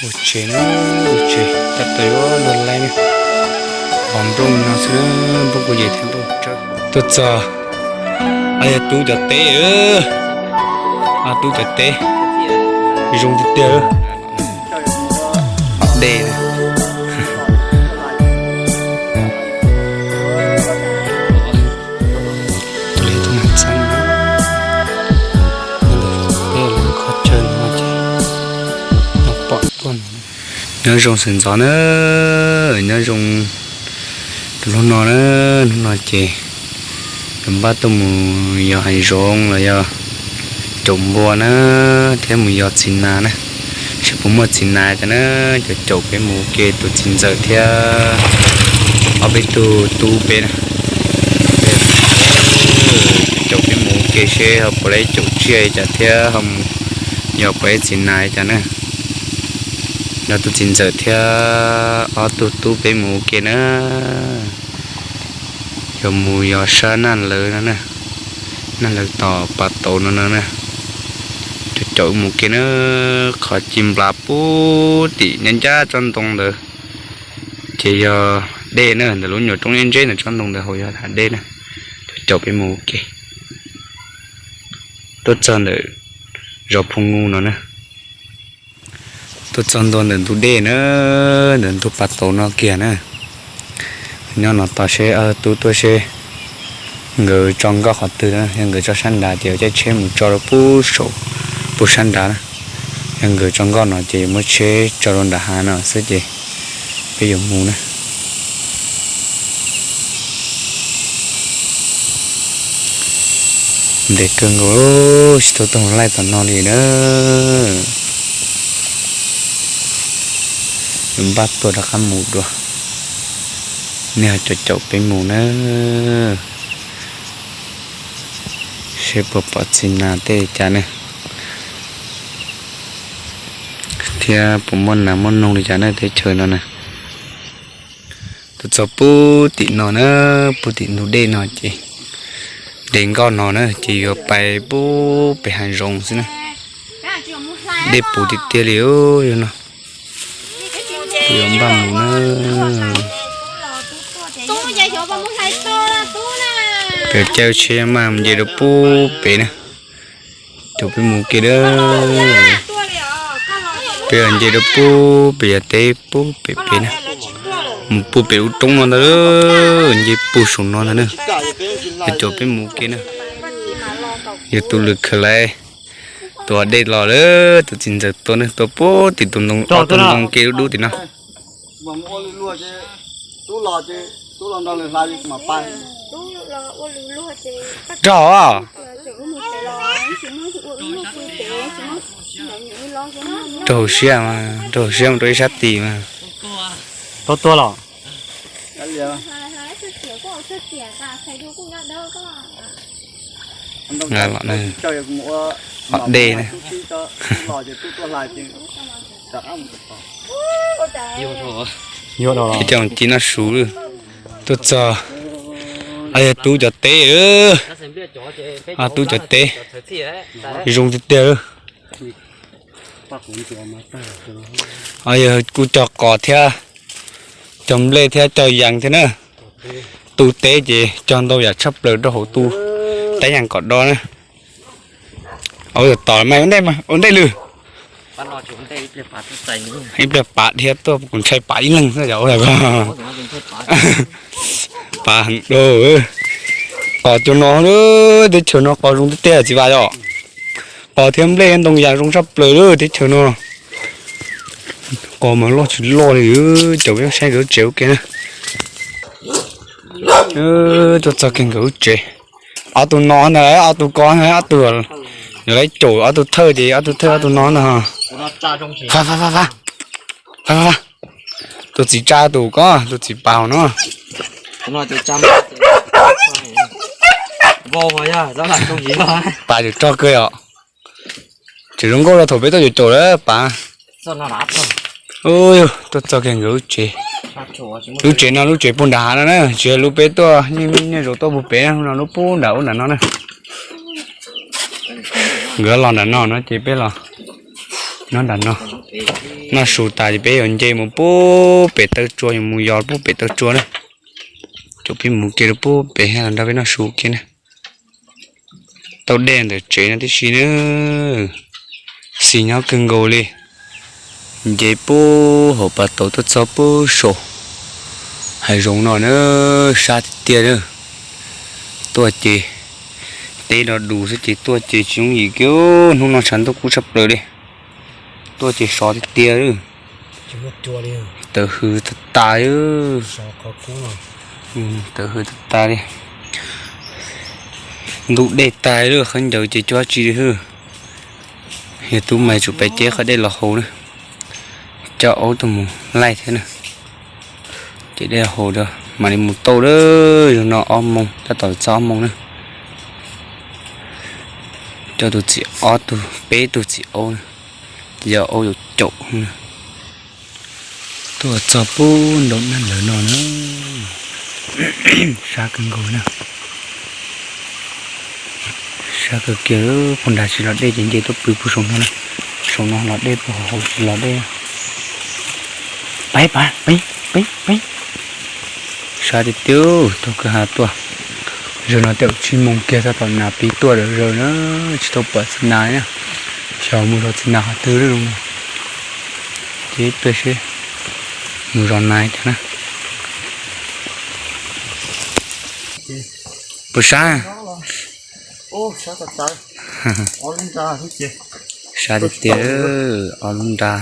Ua tsev na, ua tsev tab tom yuav luag laij na. Qhov nplooj no xwb, nplooj kuj yem thiab nplooj tsawb. Tuaj txog, yog tub cov teb, tub cov teb zoo tiag tiag. Dej. Nyob zoo sawv ntxov na, nyob zoo tus hnub no na, hnub no ces yus npaj tuaj mus yos hav zoov los yog caum npua na, thiab mus yos txiv nas na, seb puas muaj txiv nas tas na, caum caum peb mus ua ke tus txiv ntxawm thiab ob peb tug tub peb na. Caum caum peb mus ua ke seb ho puas laib caum tsiaj li cas thiab ho mus yos puas laib txiv nas li cas na. Yog tus txiv ntxawm thiab ob tug tub peb mus ua ke na. Yog mus yos sab Naj Lawv no na, Naj Lawv tom Pas Tauv no no na. Caum caum mus ua ke na, qhov ci nplas pub tim ncaj ncaj tsob ntoo ntawd ces yog dej na, ntawm lub nyuam roob ib ntseb ntawm tsob ntoo ntawd hauv yog hav dej na. Caum caum peb mus ua ke. Tuaj txog ntawm zos Phu Ngu no na. Tuaj txog ntua ntawm ntug dej na, ntawm ntug Pas Tauv no kiag na. Nyob no tos seb ob tub tuaj seb nkawd tso nkoj qhov twg na, yog nkawd tso sab nrad ces yuav caij tsheb mus tso rau pub saum, pub sab nrad na. Yog nkawd tso nkoj no ces yuav muab tsheb tso rau nram hav no xwb ces peb yuav mus na. Ntev kawg nkaus, tsis tau tuaj mus laij tom no li na. Yuav npaj tuaj rov qab mus dua. Nej ho caum caum peb mus na, seb puas pom txiv nas tej li cas ne, thiab puas muaj nas muaj noog li cas na teb chaws no na. Tuaj txog pub tim no na, pub tim ntug dej no ces, dej nkoj no na ces yuav pais pub pem hav zoov xwb na. Dej puv tiag tiag li no. Yuav npaj mus na. Peb caij tsheb maj nce rau pub pem na. Caum peb mus ua ke na. Peb nce rau pub pem yav teb pub pem pem na. Mus pub pem lub roob no ntag, nce pug saum no ntag na. Caum peb mus ua ke na. Yog tus lwm khawv lais, tus dej los lawm, tus txiv ntxawm tua na, tua pub tim tus ntoo, tus ntoo kev dub dub tim no. Rog. Rau hauv siab mas, rau hauv siab mus rau ib sab tim mas. Tau tua los? Los na, hom dej na. Ib co ci noj su lawm. Tuaj txog, yog tub cov teb, tub cov teb zoo tiag tiag. Yog kuj cog qos thiab, cog nplej thiab cog yees thiab na. Tu teb ces cog ntau yam tshaj plaws rau hauv tu teb yees kom do na. Ua tom mas ua ntej mas ua ntej lwm. Ib pliag pav dhia tuaj kuv ntshai pav ib leeg xwb os. Pav heev dhau. Qos cov no, teb chaws no qos zoo tiag tiag txiv Vas yom. Qos thiab nplej ntoo yas zoo tshaj plaws lawm teb chaws no. Qos mas loj tsis loj li, caum peb saib nkawd lub tsev ua ke na. Tuaj txog kiag nkawd lub tsev. Ob tug no ntag, ob tug ko ntag, ob tug yuav lawv caum ob tug thawj ces ob tug thawj ob tug no ntag. Fa fa fa fa. Fa fa fa. Tus txiv tsa tus ko, tus txiv pav hauv no. Pav tseem rog kawg yom. Tseem zoo nkauj rau thaum peb tuaj caum caum lawm pav. Tuaj txog kiag nkawd lub tsev. Lub tsev no lub tsev puag nram hav no na, tsis yog lub peb tuaj, nyiaj zaus tuaj puag pem no, lub puag nram ub nram no na. Nkawd los nram no no ces peb los nyob nram no. Noj su tas ces peb yuav nce mus pub pem taw tsua, yuav mus yos pub pem taw tsua na. Ces peb mus kiag rau pub pem los nrog peb noj su kiag na. Tau dej ntawm tsev no tib si na, xis nyob kawg nkaus li. Nce pub hauv pas tauv tuaj txog pub saum hav zoov no na, sab tiag tiag na. Tuaj ces teb do dus xwb ces tuaj ces tsis yooj yim kiag, hnub no tshav ntuj kub tshaj plaws li. Tuaj ces sov tiag tiag. Tawv hws tag tas, tawv hws tag tas li. Ntub dej tas lawm, qhov ncauj ces cua tsis li hwb. Yog tub mas tsum pais ceb qhov dej los haus na, coj aub tuaj mus laij thiab na. Ces dej haus rau mam li mus tau lawm, zaum no ob moos tab tom txog ob moos na. Coj tus txiv ob tug, peb tug txiv aub na, yog aub yuav caum na. Tuaj txog pub nraum naj lawm no na, sab kawg nkaus na. Sab kawg kiag, puag nrad tsis los dej ces nce tuaj pw puag saum no na. Saum no los dej, puag hauv tsis los dej. Peb, peb, peb, peb. Sab tiag tiag, tuaj kwj ha tuaj. Zaum no thaum tsib moos kiag tab tom nas pib tuaj lawm zaum na, tsis tau pom txiv nas na. Xyov mus zov txiv nas qhov twg lawm no. Ces peb seb mus zov nas cas na. Puas sab? Sab tiag tiag, ob lub nra.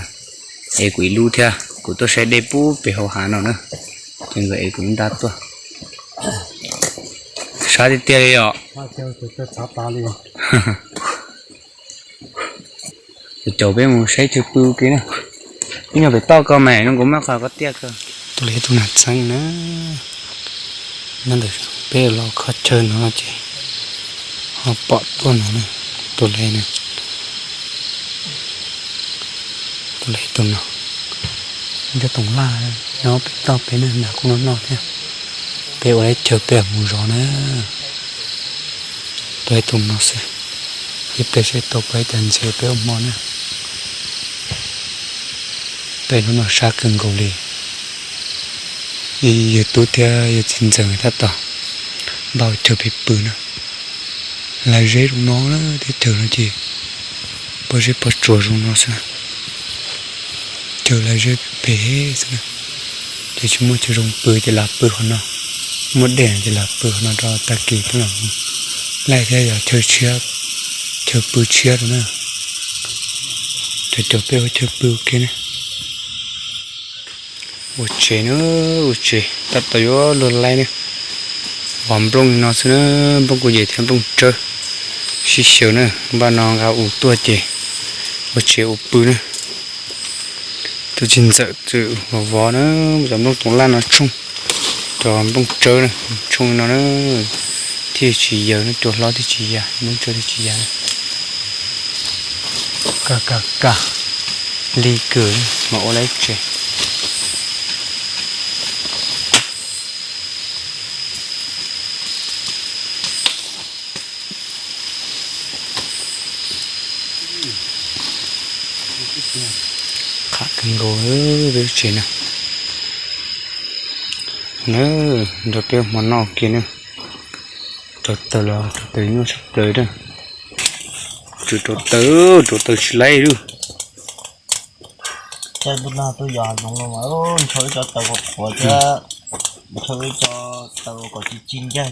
Es kuv ib lub thiab, kuv tuaj saib dej pub pem hauv hav no na, ces nkawd es kuv lub nra tuaj. Sab tiag tiag li os. Caum caum peb mus saib chaw pw ua ke na. Ib nyuag pem toj ko mas zoo nkaus maj qhov ko tiaj kawg. Tus hlais tus nas txheeb na. Nyob ntawm peb los kho chaw no ces ho pom tuaj no na. Tus hlais na, tus hlais tus no, cov toov laj nyob pem toj peb na, nas kuj noj noj thiab. Peb ua lawv chaw peb mus zov na. Tus hlais tus no xwb, ib pliag seb tau peb cas ntxiv peb ua hmo na. Peb hnub no sab kawg nkaus li. Yawg tub thiab yawg txiv ntxawm tab tom npaj chaw peb pw na. Lawv zeb zoo no na, teb chaws no ces pob zeb pob tsuas zoo no xwb na. Chaw lawv zeb pem pem xwb na. Ces tsis muaj chaw zoo pw ces lam pw qhov no. Muaj dej ces lam pw qhov no rau tag kis peb mam laij thiab yog chaw tshiab, chaw pw tshiab rau na. Cov cov peb ua chaw pw ua ke ne. Ua tsev na, ua tsev tab tom yuav luag laij ne. Vov nplooj li no xwb na, nplooj kuj yem thiab nplooj tsawb. Sib xyaw na, npaj no nqa us tuaj ces ua tsev ua pw na. Tus txiv ntxawm txawm vov vov na, cov nplooj toov laj no tshooj, cov nplooj tsawb na, tshooj li no na, thiaj tsis yaws na, cua hlob thiaj tsis ya, nplooj tsawb thiaj tsis ya na. Ka ka ka, lig kawg mas ua laij tsev. Qham kawg nkaus peb lub tsev na. Na, nrog peb hmo noj kiag na. Rau taws los rau taws nyuaj tshaj plaws na. Tsuas rau taws, rau taws tsis laib lawm. Caij ntuj nag tuaj yos hav zoov no mas ntshaw ib co taws qhuav qhuav thiab, ntshaw ib co taws kom tsis ci ncaig,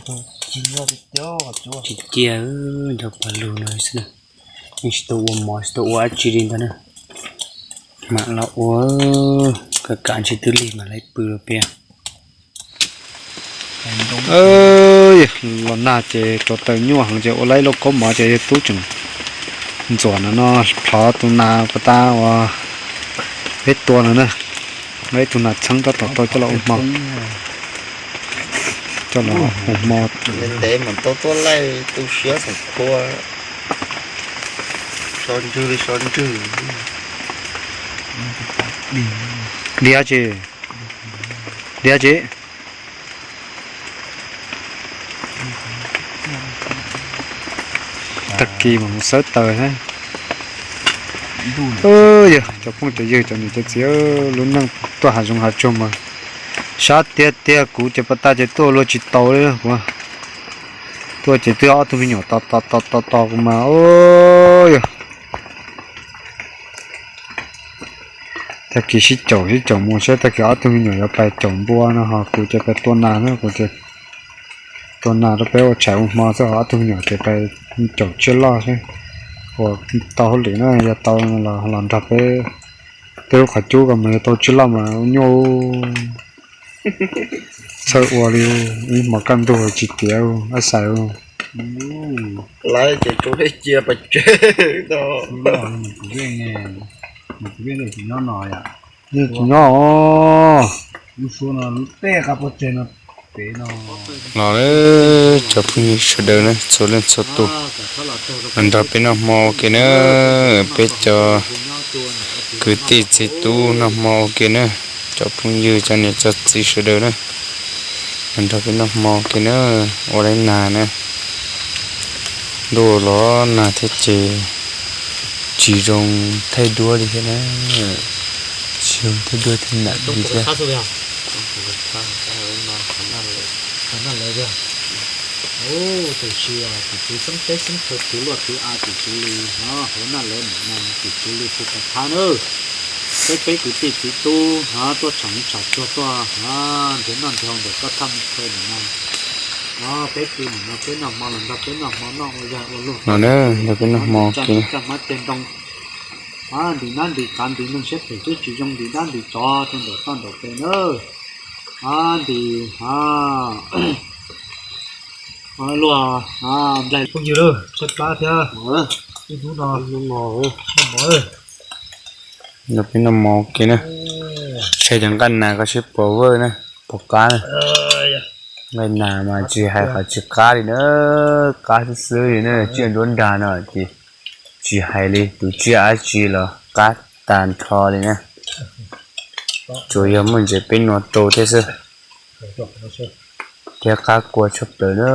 tsis nyuaj tiag tiag. Tsis ciaj, nrog pawg lug no xwb. Yeej tsis tau ua mov tsis tau ua dab tsi li ntag na. Mam los ua, kam kam ntshe twb lig mam li pw rau peb. Los nag ces rau taws nyuaj heev ces ua laib lauj kaub mov ces yawg tub tseem ntxuam no no, plhov tus nas pas tas uas peb tua no na. Ua ib tug nas txheeb tab tom tau coj los ua hmo. Coj los ua hmo. Ntev ntev mas tau tuaj laij tu siab xoom khua. So ntswg li so ntswg. Diav tsis, diav tsis. Tag kis mas mus xawb taws thiab. Yog cov phooj cov ywg cov niam cov txiv, lub neej tuaj hav zoov hav tsuag mas sab tiag tiag, kuv ces pas tas ces tuaj luag tsis tau li kuv. Tuaj ces twb ob tug me nyuam tos tos tos tos tos kuv mas, yog tag kis sib caum sib caum mus saib tag kis ob tug me nyuam yuav pais caum npua no ho kuv ces pais tua nas na, kuv ces tua nas rau peb ua tshais ua hmo xwb, ob tug me nyuam ces pais caum tsiaj loj xwb. Ua tau hauj lwm na, yog tau los nrog peb, peb lub qhov cub ko mas yog tau tsiaj loj mas nyuaj. Txhawj ua li, ib hmos kaj ntug tsis tiav ab xais. Lawv ces rau dej cia pais tsev. Nyob os, lub suab no lub tej qab pob tseg no, pem no. Los lawm cov phooj ywg sawv daws na, txhua leej txhua tus, los nrog peb noj hmo ua ke na, peb cov kwv tij txiv tub noj hmo ua ke na, cov phooj ywg cov niam cov txiv sawv daws na, los nrog peb noj hmo ua ke na, ua li nas na. Ntuj los nag thiab ces tsis zoo thaij duab li thiab na, tsis zoo thaij duab thiab nam li thiab. Tus si tus txiv xeeb teb xeeb chaw txiv luaj txiv av tus txiv li no, hauv naj lawv nim no tus txiv li hu pas thab na. Peb peb kwv tij txiv tub no tuaj tsham tsham tsuag tuaj no, nrhiav noj nrhiav haus ntawm koj thaj me chaw nim no. No peb pw nim no peb noj hmo los nrog peb noj hmo noj ua yag ua luag no na, nrog peb noj hmo tsa tsa hmab ceg ntoo. Ntim nab ntim tsav ntim neeg siab phem twb tsis zoo ntim dab ntim tsov rau ntawm toj ntawm pes na. Ntim luag nplaig phooj ywg lawm tshaib plab thiab. Ib hnub no noj mov, nrog peb noj mov ua ke na. Saib cov nqaij nas koj seb puas vawj na, puas qab na. Nqaij nas mas tsis hais qhov tsis qab li na, qab xwb xwb li na, tsiaj nruab nrag no ces tsis hais li, tus tsiaj dab tsi los qab tag nrho li na. Tsuas yog muaj ntses peb nua rau thiab xwb, thiab qab kua tshaj plaws na,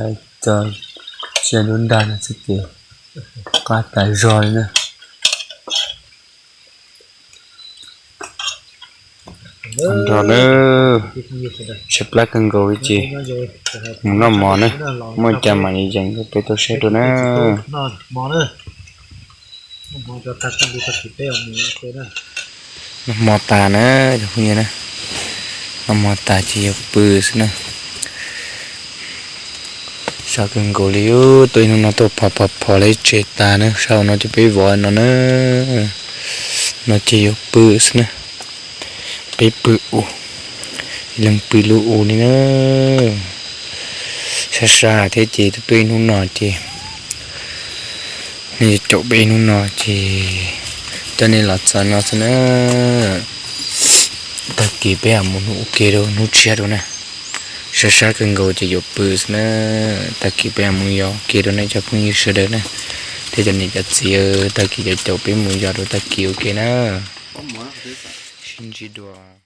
hais txog tsiaj nruab nrag no xwb ces qab tas zog li na. Nrog na, tshaib plab kawg nkaus li ces mus noj mov na, muaj cas mam li yees rau peb tau saib dua na. Noj hmo tas na cov phooj ywg na, noj hmo tas ces yuav pw xwb na. Sab kawg nkaus li, tuaj ib hnub no tuaj phov phov phov lawv tsev tas na, sab hauv no ces peb vov no na, no ces yuav pw xwb na. Peb pw u, leej pw lub u li na. Sab sab thiab ces tuaj ib hnub no ces nej caum peb ib hnub no ces coj nej los txog no xwb na. Tag kis peb mam mus ua ke rau hnub tshiab rau na. Sab sab kawg nkaus ces yuav pw xwb na. Tag kis peb mam mus yos ua ke rau nej cov phooj ywg sawv daws na, thiab cov niam cov txiv, tag kis cov caum peb mus yos rau tag kis ua ke na. Sib ntsib dua.